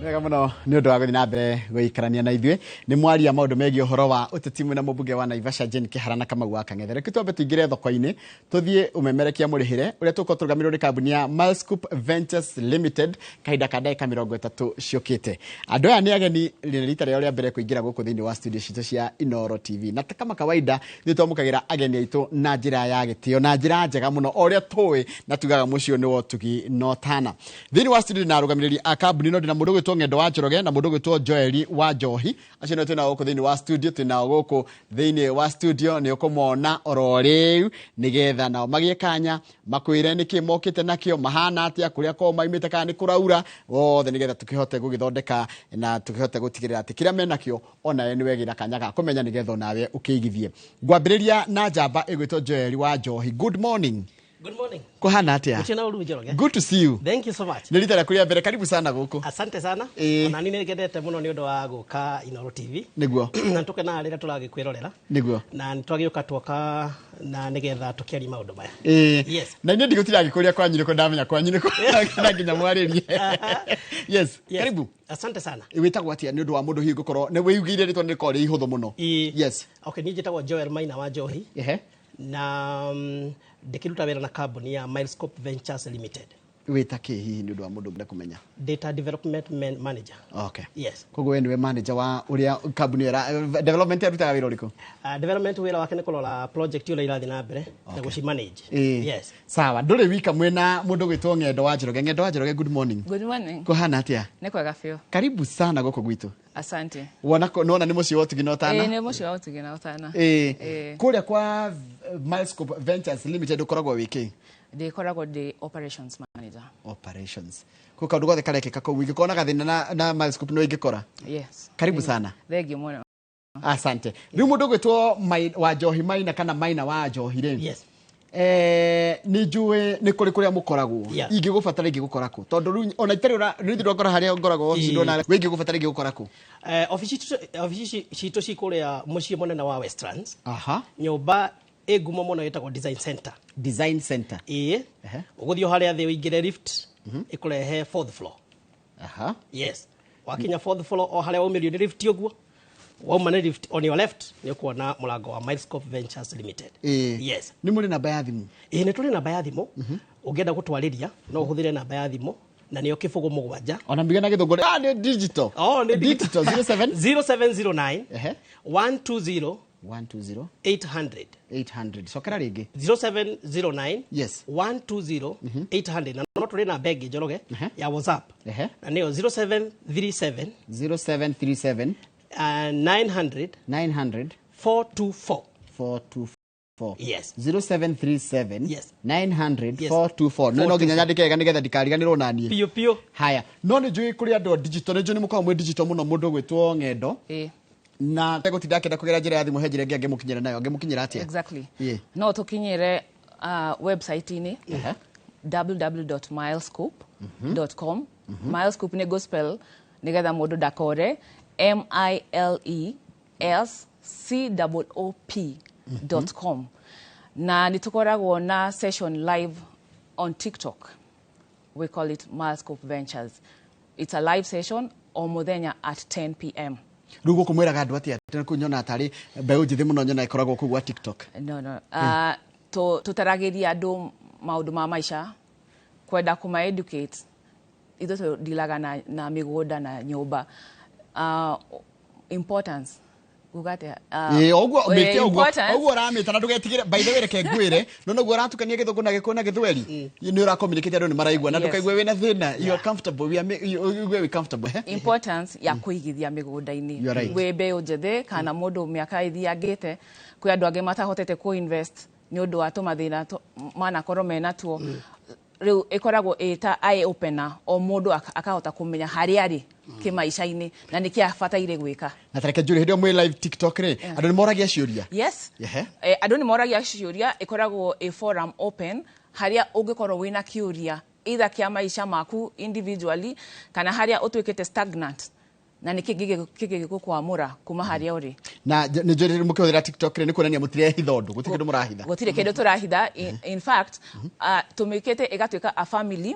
Wega mũno nĩ ũndũ wa gũthiĩ na mbere gũikarania na ithuĩ. Nĩ mwaria maũndũ megiĩ ũhoro wa ũteti mwĩna mũmbunge wa Naivasha Jane Kĩhara na Kamau wa Kang'ethe. Reke twambe tũingĩre thoko-inĩ tũthiĩ ũmemerekia mũrĩhĩre ũrĩa tũgũkorwo tũrũgamĩrĩirwo nĩ kambuni ya Milescoop Ventures Limited kahinda ka ndagĩka 30 ciũkĩte. Andũ aya nĩ ageni rĩ rita rĩao rĩa mbere kũingĩra gũkũ thĩinĩ wa studio citũ cia Inooro TV. Na ta kama kawaida ithuĩ twamũkagĩra ageni aitũ na njĩra ya gĩtĩo na njĩra njega mũno o ũrĩa tũĩ na tugaga mũciĩ ũyũ nĩ wa ũtugi na ũtana. Thĩinĩ wa studio na arũgamĩrĩri a kambuni no ndĩna mũndũ ũgwĩtwo Ng'endo wa Njoroge na mũndũ ũgwĩtwo Joeli wa Njohi. Acio nĩo twĩnao gũkũ thĩinĩ wa studio, twĩnao gũkũ thĩinĩ wa studio nĩ ũkũmona oro rĩu nĩgetha nao magĩe kanya makwĩre nĩkĩ mokĩte nakĩo, mahana atĩa, kũrĩa kwao maimĩte, kana nĩ kũraura wothe, nĩgetha tũkĩhote gũgĩthondeka na tũkĩhote gũtigĩrĩra atĩ kĩrĩa menakĩo onawe nĩ wegĩra kanya ga kũmenya nĩgetha onawe ũkĩigithie. Ngwambĩrĩria na njamba ĩgwĩtwo Joeli wa Njohi. Good morning. Good morning. Kuhana atia? Gũtirĩ na ũru, Njoroge. Good to see you. Thank you so much. Nĩ rita rĩaku rĩa mbere, karibu sana gũkũ. Asante sana. Ona niĩ nĩ ngendete mũno nĩ ũndũ wa gũka Inooro TV. Na tũkenaga rĩrĩa tũragĩkwĩrorera. Na nĩ twagĩũka tuoka na nĩgetha tũkĩarie maũndũ maya. Yes. Na niĩ ndigũtinda ngĩkũria kwanyu nĩkũ, ndamenya kwanyu nĩkũ na nginya mwarĩrie. Yes. Yes. Karibu. Asante sana. Wĩtagwo atĩa nĩ ũndũ wa mũndũ hihi gũkorwo nĩ wĩugĩire rĩtwa nĩ rĩkoragwo rĩ ihũthũ mũno? Yes. Okay, niĩ njĩtagwo Joel Maina wa Njohi. Na ndĩkĩruta wĩra na kambuni ya Milescope Ventures Limited. Wĩta kĩ hihi nĩ ũndũ wa mũndũ ũngĩenda kũmenya? Data development manager. Okay. Yes. Koguo we nĩwe manager wa ũrĩa kambuni ĩyo development ĩrutaga wĩra ũrĩkũ? Development wĩra wake nĩ kũrora project ũrĩa irathiĩ na mbere na gũci manage. Yes. Sawa, ndũrĩ wika, mwĩna mũndũ ũgwĩtwo Ng'endo wa Njoroge. Ng'endo wa Njoroge, good morning. Good morning. Kũhana atĩa? Nĩ kwega biũ. Karibu sana gũkũ gwitũ. Asante. Wona nona nĩ mũciĩ wa ũtugi na ũtana. Ĩĩ, nĩ mũciĩ wa ũtugi na ũtana. Kũrĩa kwa Milescope Ventures Limited ũkoragwo wĩ kĩ? Ndĩkoragwo ndĩ operations manager. Operations. Kũ kaũndũ gothe karekĩka kũu ingĩkorwo na gathĩna na Milescope no ingĩkora? Yes. Karibu sana. Thengiũ mũno. Asante. Rĩu mũndũ ũgwĩtwo wa Njohi Maina kana Maina wa Njohi rĩ? Yes. Nĩ njũĩ nĩ kũrĩ kũrĩa mũkoragwo. Ingĩgũbatara ingĩgũkora kũ? Tondũ rĩu ona itarĩ ũra rĩu ndũrakora harĩa ngoragwo ofici ndona we ingĩgũbatara ingĩgũkora kũ? Ofici citũ ci kũrĩa mũciĩ mũnene wa Westlands. Nyũmba ĩ ngumo mũno ĩtagwo Design Center. Design Center. Ĩĩ. Ũgũthiĩ o harĩa thĩ ũingĩre lift ĩkũrehe fourth floor. Yes. Wakinya fourth floor, o harĩa waumĩrio nĩ lift ũguo, wauma nĩ lift, on your left nĩ ũkuona mũrango wa Milescope Ventures Limited. Yes. Nĩ mũrĩ namba ya thimũ? Ĩĩ, nĩ tũrĩ namba ya thimũ. Ũngĩenda gũtwarĩria no ũhũthĩre namba ya thimũ na nĩyo 07. Ona mbiga na gĩthũngũ. Ah, nĩ digital. Oh, nĩ digital. 07 0709 120 120 800. 800. Cokera rĩngĩ. 0709 Yes. 120 800. Na no tũrĩ namba ĩngĩ, Njoroge, ya WhatsApp. Na nĩyo 0737 0737 900 900 424. 424. Yes. 0737 Yes. 900 Yes. 424. No nginya nyandĩke wega nĩgetha ndikariganĩrwo naniĩ. Piũ piũ. Haya, no nĩ njũĩ kũrĩ andũ a digital, nĩ njũĩ nĩ mũkoragwo mwĩ digital mũno, mũndũ ũgwĩtwo Ng'endo. Na gũtinda akĩenda kũgera njĩra ya thimũ, he njĩra ĩngĩ angĩmũkinyĩra nayo, angĩmũkinyĩra atĩa? Exactly. Ĩĩ. No tũkinyĩre website-inĩ www.milescope.com. Milescope nĩ gospel nĩgetha mũndũ ndakore, milescoop.com. Na nĩ tũkoragwo na session live on TikTok. We call it Milescope Ventures. It's a live session o mũthenya at 10 p.m. Rĩu gũkũ mwĩraga andũ atĩa? Tena kũu nyona tarĩ mbeũ njĩthĩ mũno nyona ĩkoragwo kũu gwa TikTok. No. Tũtaragĩria andũ maũndũ ma maica, kwenda kũma educate. Ithuĩ tũdilaga na mĩgũnda na nyũmba. Importance. Uga atĩa? Ĩĩ, ũguo mĩte ũguo importance. Ũguo ũramĩta na ndũgetigĩre. By the way, reke ngwĩre, no noguo ũratukania gĩthũngũ na gĩkũyũ na gĩthweri, nĩ ũra communicate, andũ nĩ maraigua na ndũkaigue wĩna thĩna. You are comfortable, we are you wĩ comfortable, eh? Importance ya kũigithia mĩgũnda-inĩ. You are right. Wĩ mbeũ njĩthĩ kana mũndũ mĩaka ĩthiangĩte, kwĩ andũ angĩ matahotete kũ-invest nĩ ũndũ wa tũmathĩna manakorwo menatuo. Rĩu ĩkoragwo ĩ ta eye opener, o mũndũ akahota kũmenya harĩa arĩ kĩmaica-inĩ na nĩkĩ abataire gwĩka. Na tareke njũrie, hĩndĩ ĩyo mwĩ live TikTok rĩ, andũ nĩ moragia ciũria? Yes. Ehe. Andũ nĩ moragia ciũria, ĩkoragwo ĩ forum open harĩa ũngĩkorwo wĩna kĩũria either kĩa maica maku individually kana harĩa ũtuĩkĩte stagnant na nĩkĩ kĩngĩgũkwamũra kuma harĩa ũrĩ. Na nĩ njũĩ mũkĩhũthĩra TikTok rĩ, nĩ kuonania mũtirehitha ũndũ, gũtirĩ kĩndũ mũrahitha. Gũtirĩ kĩndũ tũrahitha. In fact, tũmĩkĩte ĩgatuĩka a family,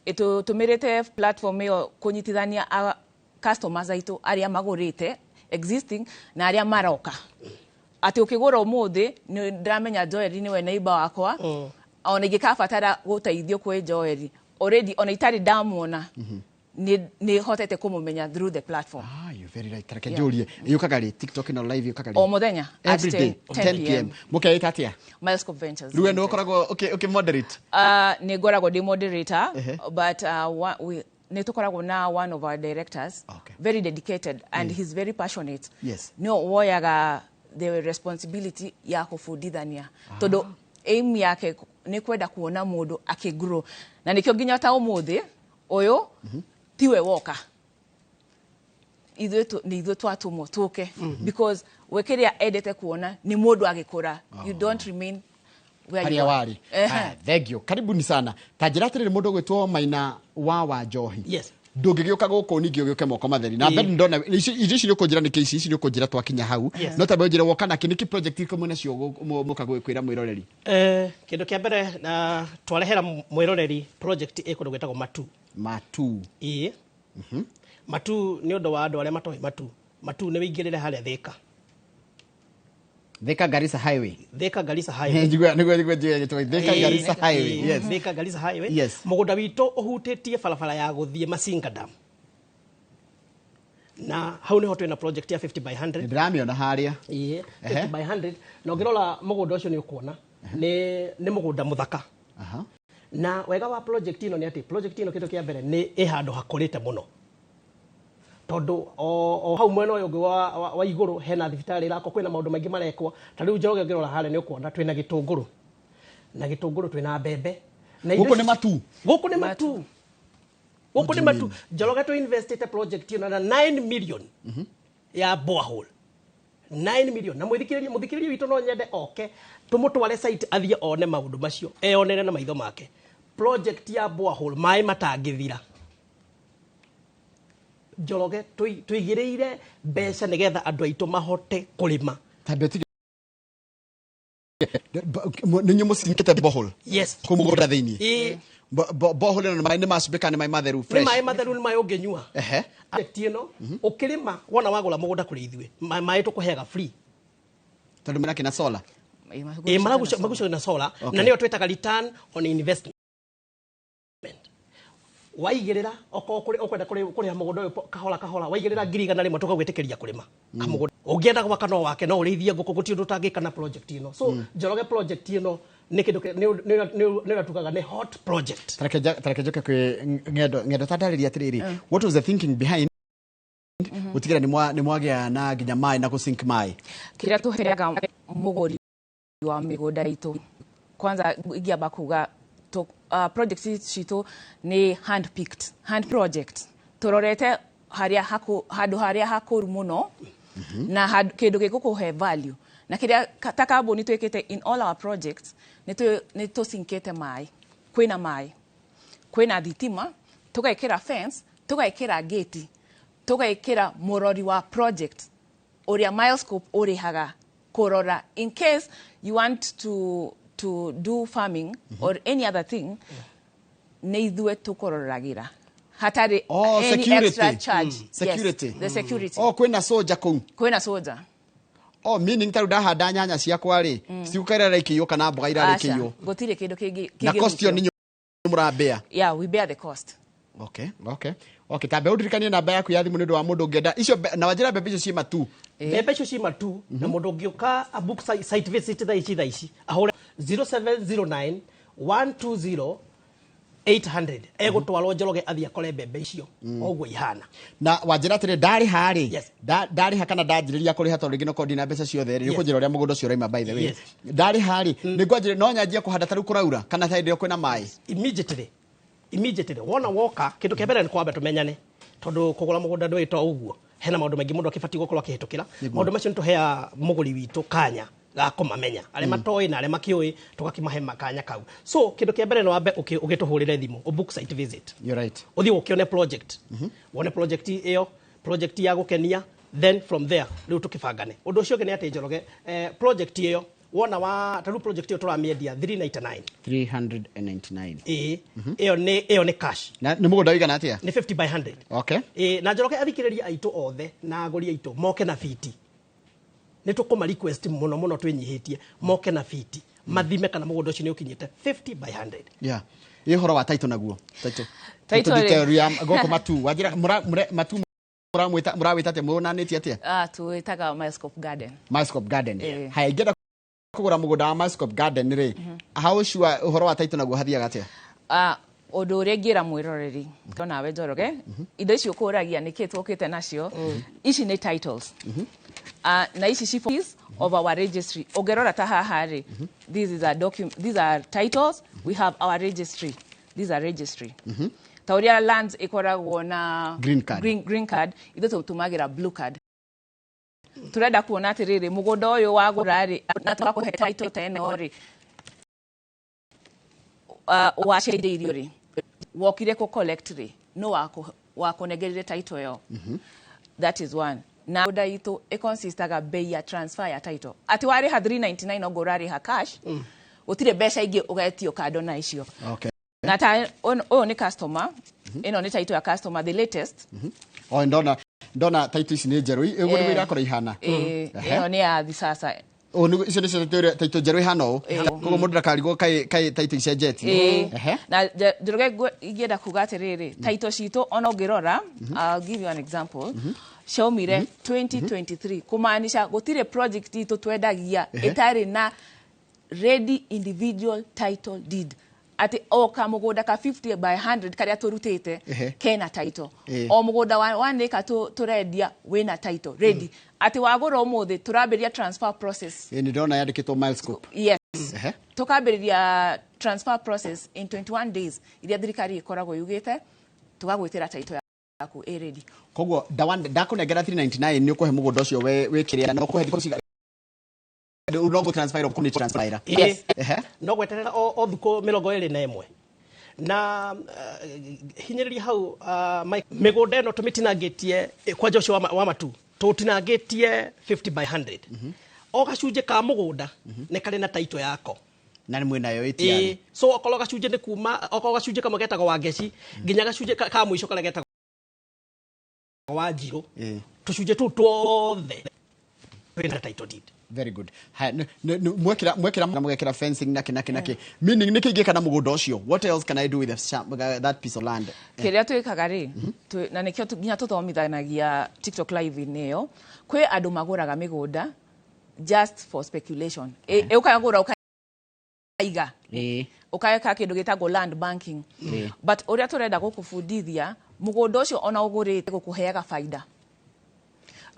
tũmĩrĩte platform ĩyo kũnyitithania customers aitũ arĩa magũrĩte existing na arĩa maroka, atĩ ũkĩgũra ũmũthĩ nĩ ndĩramenya Joel nĩwe neighbor wakwa, ona ingĩkabatara gũteithio kwĩ Joel, already ona itarĩ ndamuona nĩ hotete kũmũmenya through the platform. Ah, you're very right. Reke njũrie, yũkaga rĩ TikTok ĩno live yũkaga rĩ? O mũthenya at Every day 10 p.m. Mũkeĩta atĩa? Milescope Ventures. Rĩu we nĩ ũkoragwo ũkĩ moderate? Nĩ ngoragwo ndĩ moderator, but nĩ tũkoragwo na one of our directors, very dedicated and he's very passionate. No woyaga the responsibility ya kũbundithania, tondũ aim yake nĩ kwenda kuona mũndũ akĩgrow, na nĩkĩo nginya ta ũmũthĩ ũyũ tiwe woka, ithuĩ nĩ ithuĩ twatũmwo tũke, because we kĩrĩa endete kuona nĩ mũndũ agĩkũra. You don't remain where harĩa you are. Warĩ. Ah, thank you, karibuni sana. Ta njĩra atĩrĩrĩ, mũndũ ũgwĩtwo Maina wa Njohi, ndũngĩgĩũka gũkũ ningĩ ũgĩũke moko matheri na mbere ndona irio ici nĩ ũkũnjĩra nĩkĩ, ici nĩ ũkũnjĩra twakinya hau. No tambe ũnjĩre woka nakĩ, nĩkĩ project irĩkũ mwĩna cio mũka kwĩra mwĩroreri? Kĩndũ kĩa mbere na twarehera mwĩroreri project ĩ kũndũ gwĩtagwo Matu. Matu. Ĩĩ, Matu nĩ ũndũ wa andũ arĩa matoĩ Matu, Matu nĩ wĩingĩrĩre harĩa Thĩka. Thika Garissa Highway. Thĩka Garissa Highway. Njigua nĩguo njigua gĩtũmi Thika Garissa Highway. Yes. Thika Garissa Highway. Mũgũnda witũ ũhutĩtie barabara ya gũthiĩ Masinga Dam, na hau nĩho twĩna project ya 50 by 100. Ndĩramĩona harĩa. Ĩĩ, 50 by 100, na ũngĩrora mũgũnda ũcio nĩ ũkuona nĩ mũgũnda mũthaka. Na wega wa project ĩno nĩ atĩ project ĩno, kĩndũ kĩa mbere, nĩ ĩ handũ hakũrĩte mũno, tondũ o hau mwena ũyũ ũngĩ wa igũrũ hena thibitarĩ ĩrakwo, kwĩna maũndũ maingĩ marekwo. Ta rĩu Njoroge, ũngĩrora harĩa nĩ ũkuona twĩna gĩtũngũrũ, na gĩtũngũrũ twĩna mbembe na indo Gũkũ nĩ Matu. Gũkũ nĩ Matu, gũkũ nĩ Matu. Njoroge tũ investĩte project ĩno na 9 million ya borehole, 9 million. Na mũthikĩrĩria witũ no nyende oke tũmũtware site, athiĩ one maũndũ macio, eyonere na maitho make, project ya borehole, maĩ matangĩthira. Njoroge tũigĩrĩire mbeca nĩgetha andũ aitũ mahote kũrĩma. Tambe ũtige, nĩ inyuĩ mũcinkĩte borehole? Yes. Kũu mũgũnda thĩiniĩ? Ĩĩ. Borehole ĩno nĩ maĩ macumbĩka, nĩ maĩ matheru? Nĩ Fresh? Maĩ matheru, nĩ maĩ ũngĩnyua. Project ĩno ũkĩrĩma, wona wagũra mũgũnda kũrĩ ithuĩ, maĩ tũkũheaga free. Tondũ mena kĩna solar. Ĩ, magucagia na solar. Na nĩyo twĩtaga return on investment. Waigĩrĩra, okorwo ũkwenda kũrĩha mũgũnda ũyũ kahora kahora, waigĩrĩra 100,000 tũgagwĩtĩkĩria kũrĩma kamũgũnda. Ũngĩenda gwaka no wake, no ũrĩithie ngũkũ, gũtirĩ ũndũ ũtangĩka na project ĩno. So Njoroge, project ĩno nĩ kĩndũ nĩ ũrĩa tugaga nĩ hot project. Tareke njoke kwĩ Ng'endo. Ng'endo, ta ndarĩria atĩrĩrĩ, what was the thinking behind gũtigĩra nĩ mwagĩa na nginya maĩ na gũsink maĩ? Kĩrĩa tũheaga mũgũri wa mĩgũnda itũ, kwanza ingĩamba kuga project citũ nĩ hand picked, hand project, tũrorete harĩa handũ harĩa hakũru mũno na kĩndũ gĩgũkũhe value, na kĩrĩa ta kambuni twĩkĩte in all our projects nĩ tũcinkĩte maĩ, kwĩna maĩ, kwĩna thitima, tũgekĩra fence, tũgekĩra gate, tũgekĩra mũrori wa project ũrĩa Milescope ũrĩhaga kũrora in case you want to do farming or any other thing, nĩ ithuĩ tũkũroragĩra hatarĩ Oh, any security. extra charge. Security. Yes, the security. Oh, kwĩna soja kũu? Kwĩna soja. Oh, meaning ta rĩu ndahanda nyanya ciakwa rĩ, cigũkairara ikĩiywo kana mboga irarĩ Aca, ikĩiywo? Gũtirĩ kĩndũ kĩngĩ Na cost ĩyo kĩngĩhutio. nĩ inyuĩ mũrambĩa? Yeah, we bear the cost. Okay, tambe ũndirikanie namba yaku ya thimũ nĩ ũndũ wa mũndũ ũngĩenda icio na wanjĩra mbembe icio ciĩ Matu. Mbembe icio ci Matu, na mũndũ ũngĩũka a book site visit thaa ici ahũre 0709 120 800, egũtwarwo Njoroge athiĩ akore mbembe icio o ũguo ihana. Na wanjĩra atĩrĩ, ndarĩha rĩ, Yes. ndarĩha kana ndanjĩrĩria kũrĩha, tondũ rĩngĩ nokorwo ndina mbeca ciothe rĩ, nĩũkũnjĩra ũrĩa mũgũnda ũcio ũraima, by the way. Ndarĩha rĩ, nĩ ngwanjĩrĩria, no nyanjie kũhanda ta rĩu kũraura kana ta hĩndĩ ĩyo kwĩna maĩ? Immediately wona woka, kĩndũ kĩa mbere nĩ kwamba tũmenyane, tondũ kũgũra mũgũnda ndũĩ to ũguo, hena maũndũ maingĩ mũndũ akĩbatiĩ gũkorwo akĩhĩtũkĩra. Maũndũ macio nĩ tũhea mũgũri witũ kanya ga kũmamenya, arĩa matoĩ na arĩa makĩũĩ tũgakĩmahe kanya kau. So kĩndũ kĩa mbere nĩ wambe ũgĩtũhũrĩre thimũ, ũbook site visit. You're right. Ũthiĩ ũkĩone project, wone project ĩyo, project ya gũkenia, then from there rĩu tũkĩbangane. Ũndũ ũcio ũngĩ nĩ atĩ Njoroge, project ĩyo Wona wa ta rĩu project ĩyo tũramĩendia 399. 399? Ĩĩ, ĩyo nĩ cash. Na nĩ mũgũnda ũigana atĩa? Nĩ 50 by 100. Ĩĩ, na Njoroge, athikĩrĩria aitũ othe na agũri aitũ moke na fiti. Nĩ tũkũma request mũno mũno, twĩnyihĩtie moke na fiti mathime kana mũgũnda ũcio nĩ ũkinyĩte 50 by 100. Yeah, ĩ ũhoro wa title naguo, title? Title rĩ- Detail ya gũkũ matu wanjĩra matu mũramwĩta, mũrawĩta atĩa, mũnanĩtie atĩa? Ah, tuĩtaga Milescope Garden. Milescope Garden. Ĩĩ. Haya, ingĩenda kũgũra mũgũnda wa Milescope Garden rĩ, how sure ũhoro wa title naguo hathiaga atĩa? Ah, ũndũ ũrĩa ingĩra mwĩroreri nawe Njoroge, indo ici ũkũragia nĩkĩ tũkĩte nacio, ici nĩ titles. Ah, na ici ci of our registry. Ũngĩrora ta haha rĩ, this is a document, these are titles. We have our registry, these are registry, ta ũrĩa lands ĩkoragwo na green card. Green card, ithuĩ tũtũmagĩra blue card. Turenda kuona atĩrĩrĩ, mũgũnda ũyũ wagũra rĩ, na tũgakũhe title ta ĩno rĩ, wacenjeirio rĩ, wokire kũ collect rĩ, no wakũnengerire title ĩyo. That is one. Na mũgũnda itũ ĩconsistaga bei ya transfer ya title, atĩ warĩha 399 ongo ũrarĩha cash, gũtirĩ mbeca ingĩ ũgetio kando na icio. Na ta ũyũ nĩ customer, ĩno nĩ title ya customer, the latest. O ndona title ici nĩ njerũ. Ũguo nĩguo irakorwo ihana? Ĩĩ, ĩno nĩ ya thisasa. Ũ icio nĩcio title njerũ ihana ũũ. Koguo mũndũ ndakarigwo kaĩ title icenjetie. Na Njoroge, ingĩenda kuga atĩrĩrĩ, title citũ ona ũngĩrora, I'll give you an example, ciaumire 2023, kũmaanisha gũtirĩ project itũ twendagia ĩtarĩ na ready individual title deed, atĩ o kamũgũnda ka 50 by 100 karĩa tũrutĩte kena title. O mũgũnda wa one acre tũrendia wĩna title ready, atĩ wagũra ũmũthĩ tũrambĩrĩria transfer process. Ĩ, nĩ ndona yandĩkĩtwo Milescope. Yes. Tukambĩrĩria transfer process in 21 days iria thirikari ĩkoragwo yugĩte, tũgagwĩtĩra title yaku ĩ ready. Koguo ndakũnengera 399, nĩ ũkũhe mũgũnda ũcio wĩ kĩrĩa na ũkũhe thikũ cigana no ngũ transfer ĩro kũnĩ transfer? Yes. No gweterera o thukũ 21 na hinyĩrĩria hau. Mike, mĩgũnda ĩno tũmĩtinangĩtie, kwanja ũcio wa matu tũtinangĩtie 50 by 100. O gacunjĩ ka mũgũnda nĩ karĩ na title yako. Na nĩ mwĩnayo ĩtiarĩ? Ĩĩ, so okorwo gacunjĩ nĩ kuma, okorwo gacunjĩ kamwe getagwo Wangeci nginya gacunjĩ ka mũico karĩa getagwo Wanjirũ, tũcunjĩ tũu tuothe twĩna title deed. Very good. Haya, mwekĩra na mũgekĩra fencing nake nake nake, meaning nĩkĩ ingĩka na mũgũnda ũcio? What else can I do with that piece of land? Kĩrĩa twĩkaga rĩ, na nĩkĩo nginya tũthomithanagia TikTok live-inĩ ĩyo, kwĩ andũ magũraga mĩgũnda just for speculation. Ũkagũra ũkaiga, ũkaeka kĩndũ gĩtagwo land banking, but ũrĩa tũrenda gũkũbundithia, mũgũnda ũcio ona ũgũrĩte gũkũheaga baida.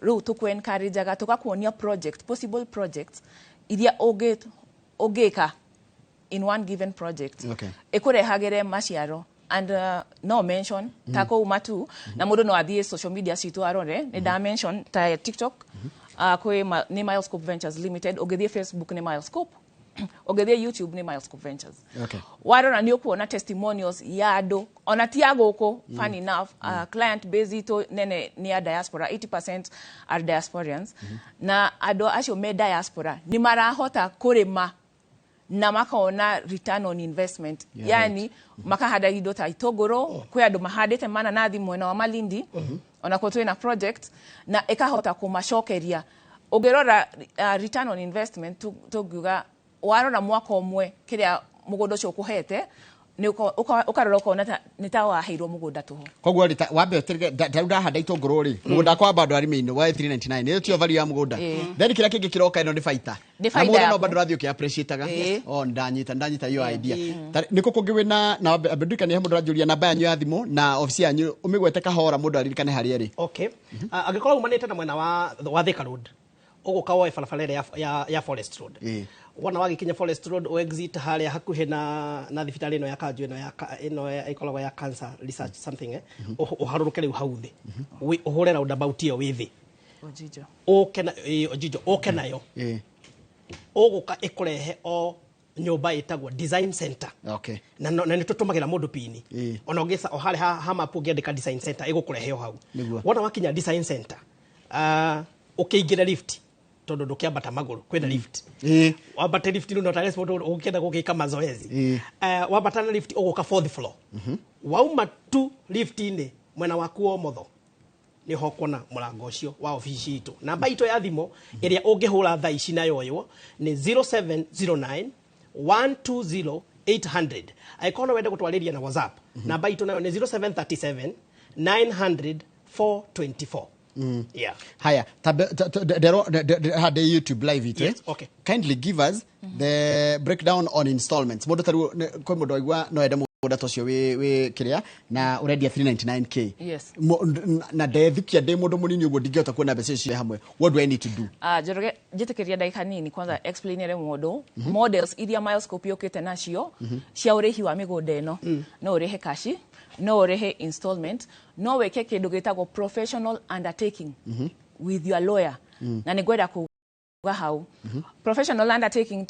Rĩu tũkũ encourageaga, tũgakuonia project, possible projects iria ũngĩka in one given project ĩkũrehagĩre maciaro. And no mention ta kũu matu, na mũndũ no athiĩ social media citũ arore, nĩ nda mention ta TikTok, kwĩ nĩ Milescope Ventures Limited, ũngĩthiĩ Facebook nĩ Milescope, ũngĩthiĩ YouTube nĩ Milescope Ventures. Warora nĩ ũkuona testimonials ya andũ ona ti a gũkũ. Funny enough, client base itũ nene nĩ ya diaspora, 80% are diasporians, na andũ acio me diaspora nĩ marahota kũrĩma na makona return on investment. Yani makahanda indo ta itũngũrũ, kwĩ andũ mahandĩte mananathi mwena wa Malindi, onakuo twĩna project na ĩkahota kũmacokeria. Ũngĩrora return on investment, tũngiuga warora mwaka ũmwe kĩrĩa mũgũnda ũcio ũkũhete, nĩ ũkarora ũkona nĩ ta waheirwo mũgũnda tũhũ. Koguo rĩ, wambe ũtĩrĩre rĩu ndahanda itũngũrũ rĩ, mũgũnda wakwa wamba ndwarĩmĩinĩ wa 399, ĩyo tiyo value ya mũgũnda. Then kĩrĩa kĩngĩ kĩroka ĩno nĩ baita. Nĩ Na baida mũgũnda no yaku. bado ũrathiĩ ũkĩ-appreciate-aga. Oh, ndanyita iyo idea. Nĩ kũ kũngĩ wĩna na wambe ndirikanie, he mũndũ aranjũria namba yanyu ya thimũ na obici yanyu, ũmĩgwete kahora mũndũ aririkane harĩa ĩrĩ. Okay. Ah, angĩkorwo umanĩte na mwena wa Thika Road, ũgũka woe barabara ĩrĩa ya Forest Road. Wona wagĩkinya Forest Road, o exit harĩa hakuhĩ na thibitarĩ ĩno ya kanju ĩno ĩkoragwo ya cancer research something, eh? Ũharũrũke rĩu hau thĩ. Ũhũre roundabout ĩyo wĩ thĩ. Ojijo. Ũke na ĩĩ, Ojijo, ũke nayo. Ũgũka ĩkũrehe o nyũmba ĩtagwo Design Center. Na nĩ tũtũmagĩra mũndũ pini. Ona ũngĩca o harĩa ha map ũngĩandĩka Design Center, ĩgũkũrehe o hau. Wona wakinya Design Center, ũkĩingĩre lift. Tondu ndukiambata maguru, kwina lift. Wambate lift rĩu no tarĩ mũndũ ũngĩenda gũgĩka mazoezi. Wambata na lift ũgũka fourth floor. Wauma tu lift-inĩ, mwena waku wa ũmotho nĩho ũkuona mũrango ũcio wa obici itũ. Namba itũ ya thimũ ĩrĩa ũngĩhũra thaa ici nayo ũyũ nĩ 0709 120 800. Angĩkorwo no wende gũtwarĩria na WhatsApp, namba itũ nayo nĩ 0737 900 424. Yeah. Haya, ndero hande YouTube live itu. Yes, okay. Kindly give us the breakdown on installments. Mundu taru kwĩ mũndũ waigua no ende mũgũnda ta ũcio wĩ kĩrĩa na ũrendia 399K. Yes. Na ndethukia ndĩ mũndũ mũnini ũguo, ndingĩhota kuona mbeca icio hamwe. What do I need to do? Njoroge, njĩtĩkĩria ndagĩka nini kwanza explainere mũndũ models iria Milescope yũkĩte nacio cia ũrĩhi wa mĩgũnda ĩno. No ũrĩhe cash, no ũrĩhe installment, no wĩke kĩndũ gĩtagwo professional undertaking with your lawyer. Na nĩ ngwenda kuga hau professional undertaking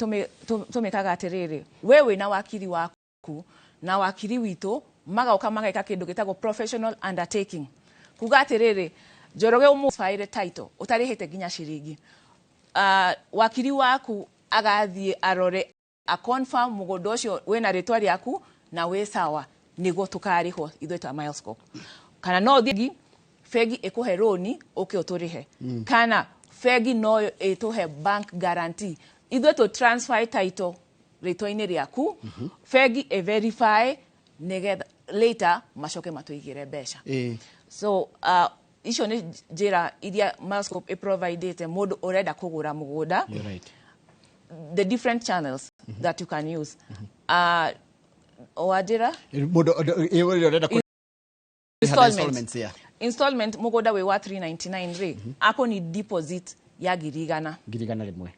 tũmĩkaga atĩrĩrĩ, we wĩna wakiri waku na wakiri witũ magoka mageka kĩndũ gĩtagwo professional undertaking, kuga atĩrĩrĩ, Njoroge ũmũ title ũtarĩhĩte nginya ciringi, wakiri waku agathiĩ arore, a confirm mũgũnda ũcio wĩna rĩtwa rĩaku na wĩ sawa, nĩguo tũkarĩhwo ithuĩ ta Milescope. Kana no ũthiĩ bengi ĩkũhe rũni ũke ũtũrĩhe, kana bengi no ĩtũhe bank guarantee, ithuĩ tũ transfer title rĩtwa-inĩ rĩaku, bengi ĩ verify, nĩgetha later macoke matũigĩre mbeca. So icio nĩ njĩra iria Milescope ĩprovidĩte mũndũ ũrenda kũgũra mũgũnda. You're right. The different channels that you can use. Wanjĩra Mũndũ ũrĩa ũrenda kũrĩha na installment. Installments, yeah. Installment, mũgũnda wĩ wa 399 rĩ, ako ni deposit ya 100,000. 100,000.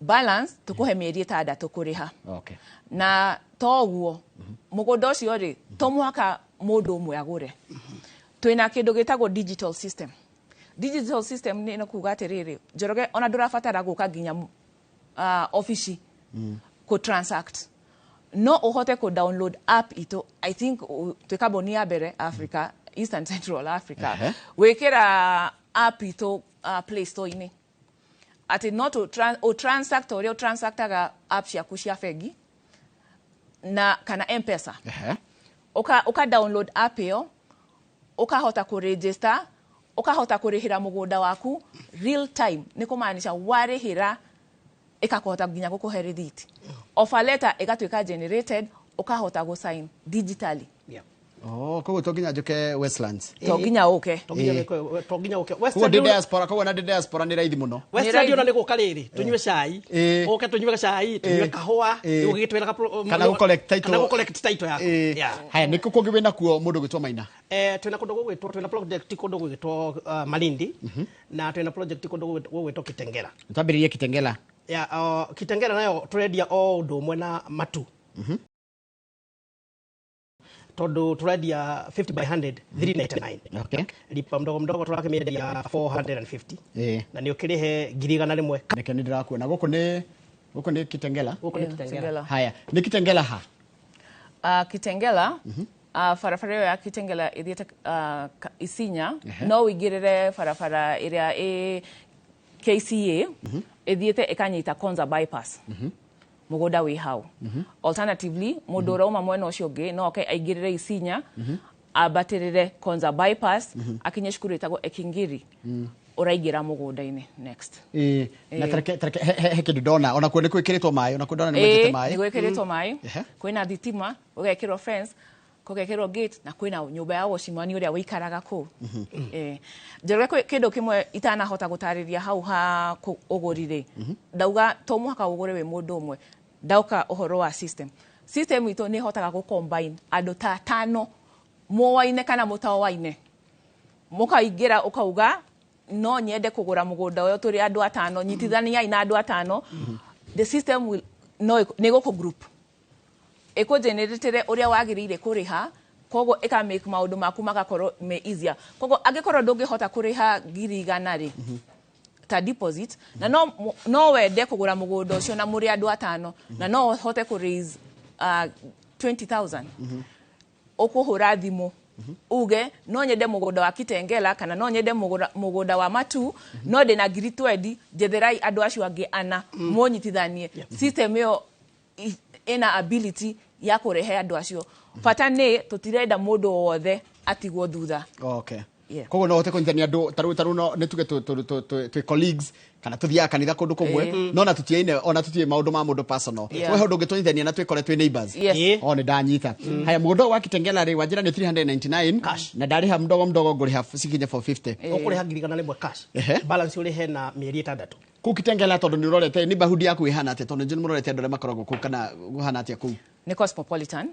Balance tũkũhe mĩeri 6 kũrĩha. Na toguo mũgũnda ũcio rĩ, to mũhaka mũndũ ũmwe agũre. Twĩna kĩndũ gĩtagwo digital system. Digital system nĩ kuga atĩrĩrĩ, Njoroge, ona ndũrabatara gũka nginya obici kũ transact. No ũhote kũ download app itũ. I think twĩ kambuni ya mbere Africa, Eastern Central Africa, wĩkĩra app itũ Play Store-inĩ, atĩ no ũtransact ũrĩa ũtransactaga app ciaku cia bengi na kana M-Pesa. Uka download app ĩyo, ũkahota kũregister, ũkahota kũrĩhĩra mũgũnda waku real time. Nĩ kũmaanisha warĩhĩra ĩkakũhota nginya gũkũhe rĩthiti, offer letter ĩgatuĩka generated, ũkahota gũsign digitally. Oh, koguo to nginya njuke Westlands? To nginya ũke. To nginya to nginya ũke. Koguo ndĩ diaspora, koguo na ndĩ diaspora nĩ raithi mũno. Westland ona nĩ gũka rĩrĩ tũnyue cai. Ũke tũnyue cai, tũnyue kahũa, ũgĩgĩtwĩraga Kana gũ collect title. Kana gũ collect title yaku. Yeah. Haya, nĩ kũ kũngĩ wĩna kuo mũndũ gwĩtwo Maina? Twĩna kũndũ gũgwĩtwo, twĩna project kũndũ gũgwĩtwo Malindi, na twĩna project kũndũ gũgwĩtwo Kitengela. Twambĩrĩrie Kitengela. Ya, Kitengela nayo tũrendia o ũndũ ũmwe na Matu, tondũ tũrendia 50 by 100 399. Lipa mdogo mdogo tũrakĩmĩendia 450 na nĩ ũkĩrĩhe 100,000. Reke nĩ ndĩrakuona gũkũ nĩ Kitengela. Gũkũ nĩ Yeah, Kitengela. Kitengela. Haya, nĩ Kitengela ha? Kitengela, barabara ĩyo ya Kitengela ĩthiĩte Isinya. No ũingĩrĩre barabara ĩrĩa ĩ KCA ĩthiĩte ĩkanyita Konza bypass, mũgũnda wĩ hau. Alternatively, mũndũ ũrauma mwena ũcio ũngĩ no oke aingĩrĩre Isinya, ambatĩrĩre Konza bypass, akinye cukuru ĩtagwo Ekingiri, ũraingĩra mũgũnda-inĩ next. Na tareke he kĩndũ ndona, ona kuo nĩ gwĩkĩrĩtwo maĩ, ona kuo ndona nĩ mwenjete maĩ. Nĩ gwĩkĩrĩtwo maĩ. Kwĩna thitima, gũgekĩrwo fence, gũgekĩrwo gate, na kwĩna nyũmba ya wocimani ũrĩa wĩikaraga kũu. Njoroge, kwĩ kĩndũ kĩmwe itanahota gũtarĩria hau ha ũgũri rĩ. Ndauga to mũhaka ũgũre wĩ mũndũ ũmwe. Ndauka ũhoro wa system. System itũ nĩ ĩhotaga gũ combine andũ ta atano mũwaine kana mũtawaine, mũkaingĩra ũkauga no nyende kũgũra mũgũnda ũyũ, tũrĩ andũ atano, nyitithaniai na andũ atano. The system will no nĩ gũkũ group ĩkũgeneratĩre ũrĩa wagĩrĩire kũrĩha, koguo ĩka make maũndũ maku magakorwo me easier. Koguo angĩkorwo ndũngĩhota kũrĩha 100,000 rĩ ta deposit, na no wende kũgũra mũgũnda ũcio na mũrĩ andũ atano, na no ũhote kũ raise 20,000, ũkũhũra thimũ. Uge no nyende mũgũnda wa Kitengela kana no nyende mũgũnda wa Matu, no ndĩna ngiri 20, njetherai andũ acio angĩ ana mũnyitithanie. System ĩyo ĩna ability ya kũrehe andũ acio. Bata nĩ tũtirenda mũndũ o wothe atigwo thutha. Okay. Yeah. Koguo no hote kũnyitania andũ tarĩu no nĩ tuge twĩ colleagues kana tũthiaga kanitha kũndũ kũmwe, no na tũtiaine ona tũtiũĩ maũndũ ma mũndũ personal. We ũndũ ũngĩtũnyitithania na twĩkore twĩ neighbors. Yes. O nĩ ndanyita. Haya, mũgũnda ũyũ wa Kitengela rĩ, wanjĩra nĩ 399 Cash. na ndarĩha mdogo mdogo ngũrĩha cikinye 450. Ũkũrĩha 100,000 cash. Balance ũrĩhe na mĩeri 6. Kũu Kitengela tondũ nĩ ũrorete neighborhood yaku ĩhana atĩa, tondũ nĩ mũrorete andũ arĩa makoragwo kũu kana kũhana atĩa kũu? Nĩ cosmopolitan.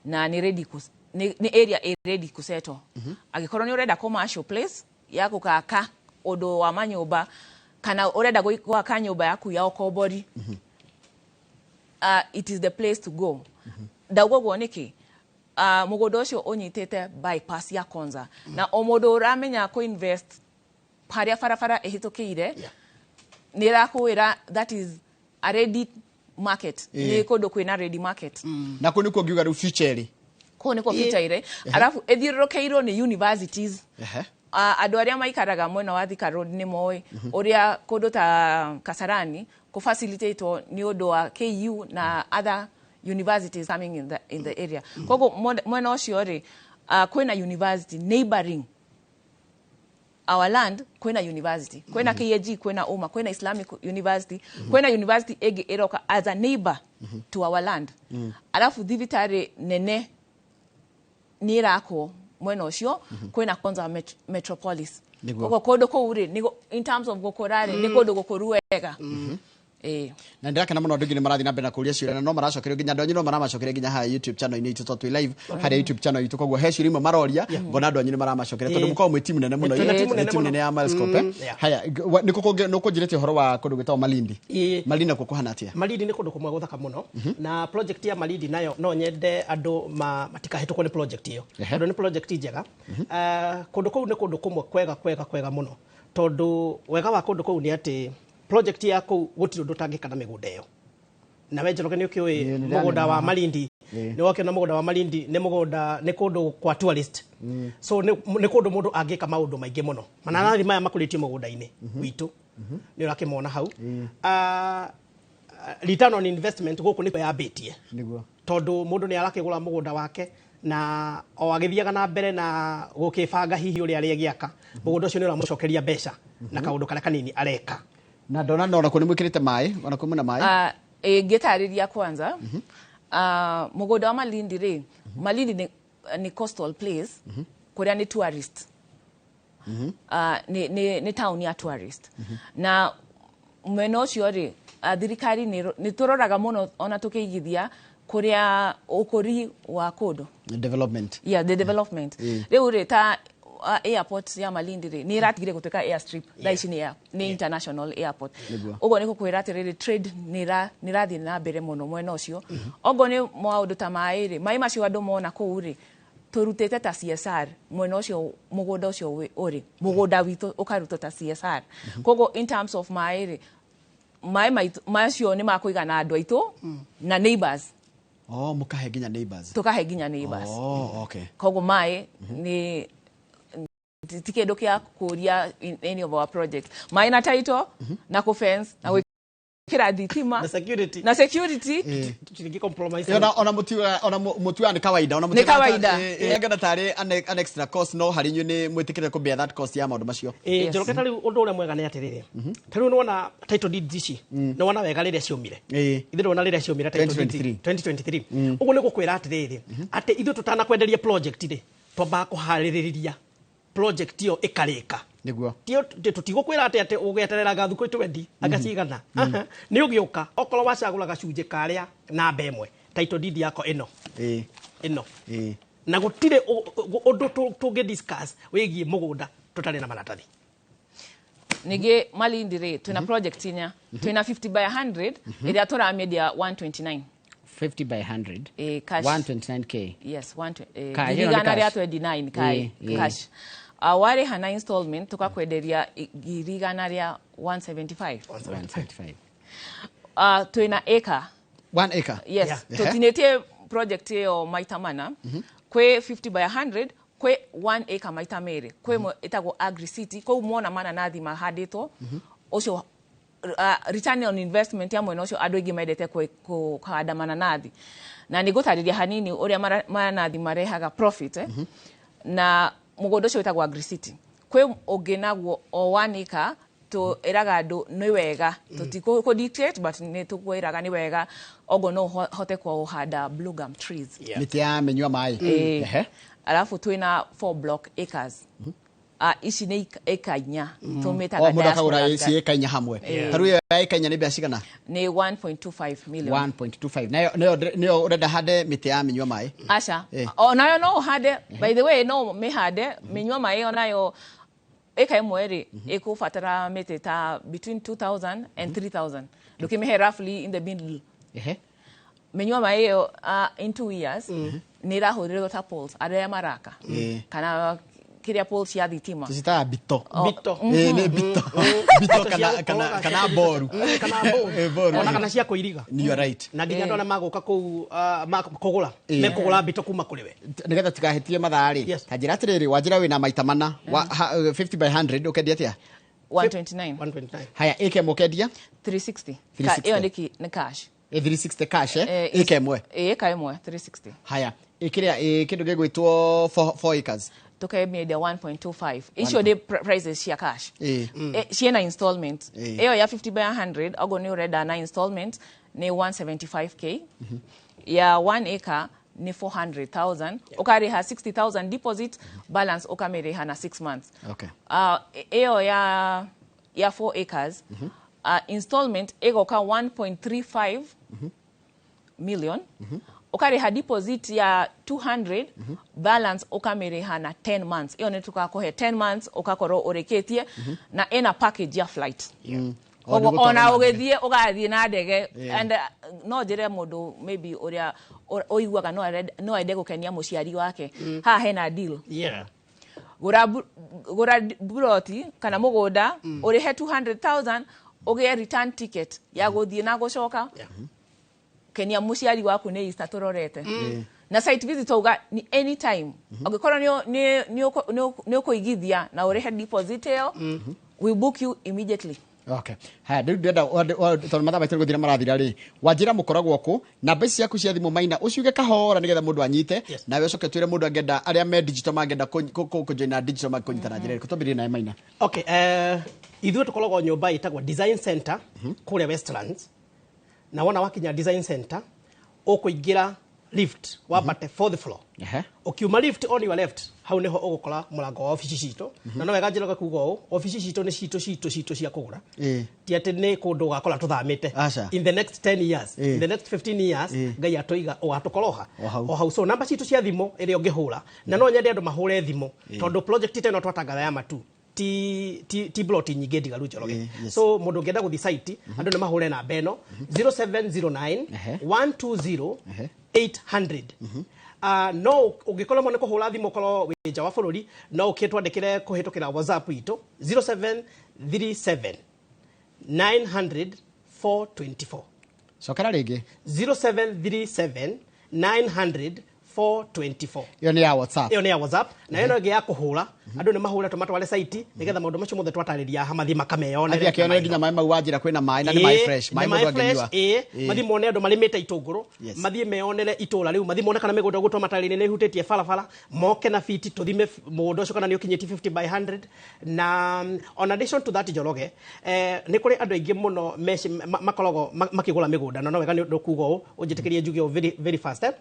Na nĩ ready nĩ area ĩ ready kusettle. Angĩkorwo nĩ ũrenda commercial place ya gũgaka ũndũ wa manyũmba kana ũrenda gwaka nyũmba yaku ya ũkombori, it is the place to go. Ndauga ũguo nĩkĩ? Mũgũnda ũcio ũnyitĩte bypass ya Konza. Na o mũndũ ũramenya kũ-invest harĩa barabara ĩhĩtũkĩire, nĩ ĩrakwĩra that is a ready market. Nĩ kũndũ kwĩna ready market. Na kũu nĩkuo ngiuga rĩu future ĩrĩ. Kũu nĩkuo future ĩrĩ. Arabu ĩthiũrũrũkĩirwo nĩ universities. Andũ arĩa maikaraga mwena wa Thika Road nĩ moĩ ũrĩa kũndũ ta Kasarani kũ-facilitatwo nĩ ũndũ wa KU na other universities coming in the area. Koguo mwena ũcio rĩ, kwĩna university neighboring our land, kwĩna university, kwĩna KAG, kwĩna UMA, kwĩna Islamic University, kwĩna university ĩngĩ ĩroka as a neighbor to our land. Alafu thibitarĩ nene nĩ ĩrakwo mwena ũcio, kwĩna Konza Metropolis. Koguo kũndũ kũu rĩ, in terms of gũkũra rĩ, nĩ kũndũ gũkũru wega. Na ndĩrakena mũno andũ aingĩ nĩ marathiĩ na mbere na kũũria ciũria na no maracokerio nginya andũ anyu no maramacokeria nginya haha YouTube channel-inĩ itũ tondũ twĩ live harĩa YouTube channel itũ, koguo he ciũria imwe maroria ngona andũ anyu nĩ maramacokeria tondũ mũkoragwo mwĩ timu nene mũno, Twĩna timu nene timu nene ya Milescope, eh? Haya, nĩ ũkũnjĩrĩte ũhoro wa kũndũ gwĩtagwo Malindi. Malindi nakuo kũhana atĩa? Malindi nĩ kũndũ kũmwe gũthaka mũno, na project ya Malindi nayo no nyende andũ matikahĩtũkwo nĩ project ĩyo, tondũ nĩ project njega. Kũndũ kũu nĩ kũndũ kũmwe kwega kwega kwega mũno, tondũ wega wa kũndũ kũu nĩ atĩ project ya kũu gũtirĩ ũndũ ũtangĩka na mĩgũnda ĩyo. Na we Njoroge nĩ ũkĩũĩ mũgũnda wa Malindi, nĩ wakĩona mũgũnda wa Malindi nĩ mũgũnda, nĩ kũndũ kwa tourist. So nĩ kũndũ mũndũ angĩka maũndũ maingĩ mũno. Mananathi maya makũrĩtio mũgũnda-inĩ witũ, nĩ ũrakĩmona hau. Return on investment gũkũ nĩkuo yambĩtie. Tondũ mũndũ nĩ arakĩgũra mũgũnda wake na o agĩthiaga na mbere na gũkĩbanga hihi ũrĩa arĩgĩaka, mũgũnda ũcio nĩ ũramũcokeria mbeca na kaũndũ karĩa kanini areka. Na ndona no nakuo nĩ mwĩkĩrĩte maĩ, ona kuo mwĩna maĩ? Ngĩtarĩria kwanza, mũgũnda wa Malindi rĩ, Malindi nĩ coastal place, kũrĩa nĩ tourist. Nĩ town ya tourist. Na mwena ũcio rĩ, thirikari nĩ tũroraga mũno ona tũkĩigithia kũrĩa ũkũri wa kũndũ. Development. Yeah, the development. Rĩu rĩ, ta airport ya Malindi rĩ, nĩ ĩratigire gũtuĩka airstrip. Thaa ici nĩ international airport. Ũguo nĩ gũkwĩra atĩrĩrĩ, trade nĩ ĩrathiĩ na mbere mũno mwena ũcio. Okorwo nĩ maũndũ ta maĩ rĩ, maĩ macio andũ mona kũu rĩ, tũrutĩte ta CSR mwena ũcio, mũgũnda ũcio ũrĩ, mũgũnda witũ ũkarutwo ta CSR. Koguo in terms of maĩ rĩ, maĩ macio nĩ makũigana andũ aitũ na neighbors. Oh, mũkahe nginya neighbors. Tũkahe nginya neighbors. Oh, okay. Koguo maĩ nĩ ti kĩndũ kĩa kũria in any of our projects. Maĩ na title, na kũ fence, na gwĩkĩra thitima, na security. Na security. Tũtingĩ compromise. Ona mũtuaga nĩ kawaida, ona Nĩ kawaida. Ngana tarĩ an extra cost, no harĩ inyuĩ nĩ mwĩtĩkĩrĩte kũ bear that cost ya maũndũ macio. Njoroge ta rĩu ũndũ ũrĩa mwega nĩ atĩrĩrĩ. Ta rĩu nĩwona title deeds ici, nĩwona wega rĩrĩa ciumire. Ithuĩ nĩwona rĩrĩa ciumire title deeds 2023. 2023. Ũguo nĩ gũkwĩra atĩrĩrĩ, atĩ ithuĩ tũtanakwenderia project rĩ, twambaga kũharĩrĩria project ĩyo ĩkarĩka. Nĩguo. Tio tũtigũkwĩra atĩ ũgeterera thukũ 20 anga cigana. Nĩ ũgĩũka okorwo wacagũra gacunjĩ karĩa namba ĩmwe, title deed yako ĩno. Ĩno. Na gũtirĩ ũndũ tũngĩ discuss wĩgiĩ mũgũnda tũtarĩ na maratathi. Ningĩ Malindi rĩ, twĩna project inya. Twĩna 50 by 100, ĩrĩa tũramĩendia 129. 50 by 100. Cash. 129K. Yes, Cash, ngiri ĩno nĩ igana rĩa cash. 29 cash. Warĩha na installment tũkakwenderia ngiri igana rĩa 175. 175. Twĩna acre. 1 acre. Yes. Yeah. Tũtinĩtie project ĩyo maita mana. Kwĩ 50 by 100, Kwĩ 1 acre maita merĩ, kwĩ ĩmwe ĩtagwo Agri City, kũu mwona mananathi mahandĩtwo. Ũcio return on investment ya mwena ũcio, andũ aingĩ mendete kũhanda mananathi, na nĩ ngũtarĩria hanini ũrĩa mananathi marehaga profit, eh? Na mũgũnda ũcio wĩtagwo Agri City. Kwĩ ũngĩ naguo o 1 acre, tũĩraga andũ nĩ wega, tũtikũ dictate, but nĩ tũkwĩraga nĩ wega oguo no ũhote kũhanda blue gum trees. Mĩtĩ ya mĩnyua maĩ. Alafu twĩna 4 block acres. Ici nĩ ĩka 4 tũmĩtaga O mũndũ akagũra diaspora. Ci ĩka 4 hamwe. Ta rĩu ĩyo ya ĩka 4 nĩ mbeca cigana? Nĩ 1.25 million. 1.25. Nayo nĩyo ũrenda hande mĩtĩ ya mĩnyua maĩ? Aca. Onayo no ũhande, by the way, no mĩhande mĩnyua maĩ onayo. Ĩka ĩmwe rĩ, ĩkũbatara mĩtĩ ta between 2000 and 3000, ndũkĩmĩhe roughly in the middle. Mĩnyua maĩ ĩyo, in 2 years nĩ ĩrahũthĩrwo ta poles arĩa maraka kana kĩrĩa, poles cia thitima. Tũcitaga bito. Bito. Ĩ, nĩ bito, bito kana cia kana gũkoroga, kana boru. Kana boru. Boru. Ona kana cia kũiriga. You are right. Na nginya andũ arĩa magũka kũu kũgũra, mekũgũra mbito kuma kũrĩ we. Nĩgetha tikahĩtie mathaa rĩ, ta njĩra atĩrĩrĩ, wanjĩra wĩna maita mana 50 by 100 ũkendia atĩa? 129. 129. Haya, ĩka ĩmwe ũkendia? 360. 360. Ĩyo nĩ cash. 360 cash, eh? Ĩka ĩmwe. Ĩka ĩmwe 360. Haya, ĩkĩrĩa kĩndũ gĩgwĩtwo 4 acres? Tukemĩendia 1.25. Icio nĩ prices cia cash. Ciĩna installment. Ĩyo ya 50 by 100, oguo nĩ ũrenda na installment, nĩ 175K. Ya 1 acre nĩ 400,000, ũkarĩha 60,000 deposit, balance ũkamĩrĩha na 6 months. Ĩyo ya 4 acres, installment ĩgoka 1.35 million, ũkarĩha deposit ya 200, balance ũkamĩrĩha na 10 months. Ĩyo nĩ tũgakũhe 10 months, ũgakorwo ũrĩkĩtie, na ĩna package ya flight. O nĩ Koguo gũtwara ona na ndege. ũgĩthiĩ ũgathiĩ na ndege. And no njĩre mũndũ maybe ũrĩa ũiguaga no ende gũkenia mũciari wake, haha hena deal. Gũra buroti kana mũgũnda, ũrĩhe 200,000, ũgĩe return ticket ya gũthiĩ na gũcoka kenia mũciari waku. Nĩ Easter tũrorete, na site visit twauga ni anytime. Ũngĩkorwo nĩ ũkũigithia na ũrĩhe deposit ĩyo, we book you immediately. Okay. Haya, rĩu ndĩrenda tondũ mathaa maitũ nĩ gũthira marathira rĩ, wanjĩra mũkoragwo kũ, namba ici ciaku cia thimũ maina ũciuge kahora nĩgetha mũndũ anyite. Nawe ũcoke twĩre mũndũ angĩenda, arĩa me digital mangĩenda kũjoina digital mangĩkũnyita na njĩra ĩrĩkũ? Twambĩrĩrie nawe, Maina. Okay, ithuĩ tũkoragwo nyũmba ĩtagwo Design Center kũrĩa Westlands, na wona wakinya Design Center ũkũingĩra lift wambate fourth floor. Ũkiuma lift, on your left, hau nĩho ũgũkora mũrango wa obici citũ. Na no wega njĩroge kuga ũũ, obici citũ nĩ citũ cia kũgũra, ti atĩ nĩ kũndũ ũgakora tũthamĩte. Aca. In the next 10 years, in the next 15 years, Ngai atũiga, ũgatũkoroha O hau. O hau. So namba citũ cia thimũ ĩrĩa ũngĩhũra, na no nyende andũ mahũre thimũ, tondũ project ta ĩno twatangatha ya matu ti plot nyingĩ ndigaru, Njoroge. So mũndũ ũngĩenda gũthiĩ site, andũ nĩ mahũre namba ĩno, 0709 120 800. No ũngĩkorwo nĩ kũhũra thimũ, ũkorwo wĩ nja wa bũrũri, no ũkĩtwandĩkĩre kũhĩtũkĩra WhatsApp itũ, 0737 900 424. Cokera rĩngĩ. 0737 900 424. Ĩyo nĩ ya WhatsApp? Ĩyo nĩ ya WhatsApp, na ĩno ĩngĩ ya kũhũra, andũ nĩ mahũre tũmatware site nĩgetha maũndũ macio mothe twatarĩria haha mathiĩ makameyonere. Athiĩ akĩonere nginya maĩ mau wanjĩra kwĩna maĩ, na nĩ maĩ fresh, maĩ nĩ mũndũ maĩ fresh, angĩnyua. Mathiĩ mone andũ marĩmĩte itũngũrũ, mathiĩ meyonere itũra rĩu, mathiĩ mone kana mĩgũnda ũguo twamatarĩria nĩ ĩhutĩtie barabara, moke na fiti tũthime mũgũnda ũcio kana nĩ ũkinyĩtie 50 by 100. Na on addition to that, Njoroge, nĩ kũrĩ andũ aingĩ mũno makoragwo makĩgũra mĩgũnda, na no wega nĩ ũndũ kuga ũũ, ũnjĩtĩkĩrie njuge ũũ very, very fast, eh.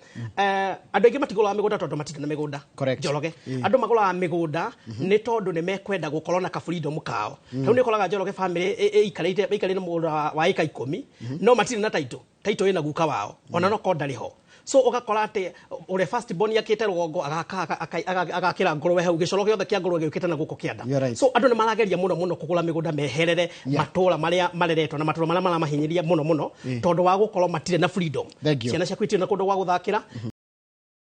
Andũ aingĩ matigũraga mĩgũnda tondũ matirĩ na mĩgũnda. Njoroge, andũ magũraga mĩgũnda nĩ tondũ nĩ mekwenda gũkorwo na ka freedom kao. Rĩu nĩ ũkoraga, Njoroge, family ĩikarĩire mũgũnda wa ĩka 10, no matirĩ na title. Title ĩna guka wao, ona no korwo ndarĩ ho. So ũgakora atĩ ũrĩa first born akĩte rũgongo, agakĩra ngũrwe hau, gĩcoro gĩothe kĩa ngũrwe gĩũkĩte na gũkũ kĩanda. You're right. So andũ nĩ marageria mũno mũno kũgũra mĩgũnda meherere matũra marĩa mareretwo na matũra marĩa maramahinyĩria mũno mũno, tondũ wa gũkorwo matirĩ na freedom. Thank you. Ciana ciaku itirĩ na kũndũ gwa gũthakĩra.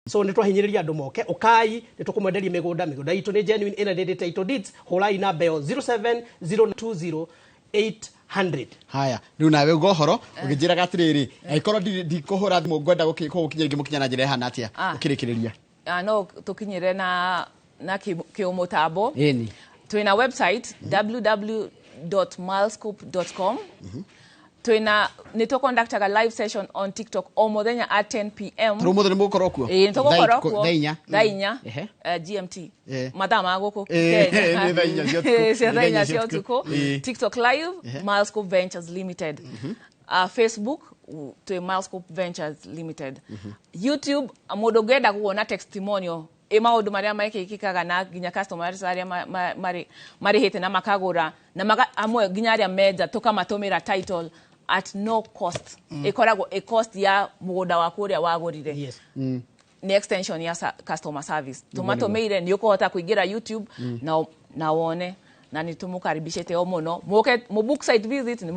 So nĩ twahinyĩrĩria andũ moke, ũkai, nĩ tũkũmwenderia mĩgũnda. Mĩgũnda itũ nĩ genuine, ĩna ndĩndĩ title deeds. Hũrai namba ĩyo, 0702 800. Haya, rĩu nawe uga ũhoro ũgĩnjĩraga atĩrĩrĩ, angĩkorwo ndikũhũra thimũ, ngwenda gũgũkinyĩra, ingĩmũkinya na njĩra ĩhana atĩa? Ũkĩrĩkĩrĩria. No tũkinyĩre na na kĩũmũtambo. Ĩni. Twĩna website www.milescope.com. Twĩna nĩ tũconductaga live session on TikTok o mũthenya at 10 p.m. Tarĩu mũthĩ nĩ mũgũkorwo kuo? Ĩĩ, nĩ tũgũkorwo kuo. Thaa 4. Thaa 4. Ehe. GMT. Eh. Mathaa ma gũkũ Eh, Kenya. nĩ thaa 4 cia ũtukũ. Cia Nĩ thaa thaa 4 inya cia cia ũtukũ. ũtukũ. Ĩĩ. TikTok live, Milescope Ventures Limited. Facebook twĩ Milescope Ventures Limited. YouTube, mũndũ ũngĩenda kuona testimonial ĩ maũndũ marĩa mekĩkĩkaga na nginya customers arĩa marĩhĩte na makagũra na amwe nginya arĩa menja tũkamatũmĩra title at no cost. Ĩkoragwo ĩ cost ya mũgũnda waku ũrĩa wagũrire. Nĩ extension ya customer service tũmatũmĩire. Nĩ ũkũhota kũingĩra YouTube na wone, na nĩ tũmũkaribicĩte o mũno mũke mũ book site visit, nĩ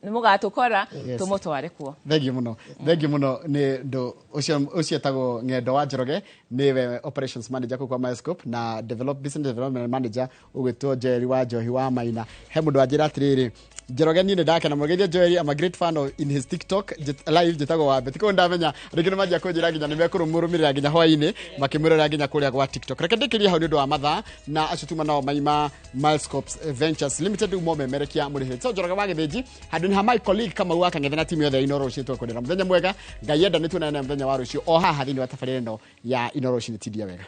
mũgatũkora. Tũmũtware kuo. Thengiũ mũno, thengiũ mũno. Nĩ ndũ ũcio etagwo Ng'endo wa Njoroge, nĩwe operations manager kũu kwa Milescope, na business development manager ũgwĩtwo Joel wa Njohi wa Maina. He mũndũ wanjĩra atĩrĩrĩ, Njoroge, niĩ nĩ ndakena mũno. Geithia Joel, I'm a great fan of in his TikTok live, njĩtagwo Wambe. Tikũũ ndamenya rĩngĩ nĩ manjia kũnjĩra nginya nĩ mekũrũmũrũmĩrĩra nginya hwaĩ-inĩ makĩmwĩrorera nginya kũrĩa gwa TikTok. Reke ndĩkĩrie hau nĩ ũndũ wa mathaa, na acio tuma nao maima Milescopes Ventures Limited mo memerekia mũrĩhĩre. So Njoroge wa Gĩthĩnji, handũ-inĩ ha my colleague Kamau wa Kang'ethe na timu yothe ya Inooro Rũcinĩ, tũkwendera mũthenya mwega. Ngai enda nĩ tuonane mũthenya wa rũciũ o haha thĩinĩ wa tabarĩra ĩno ya Inooro Rũcinĩ. Tindia wega.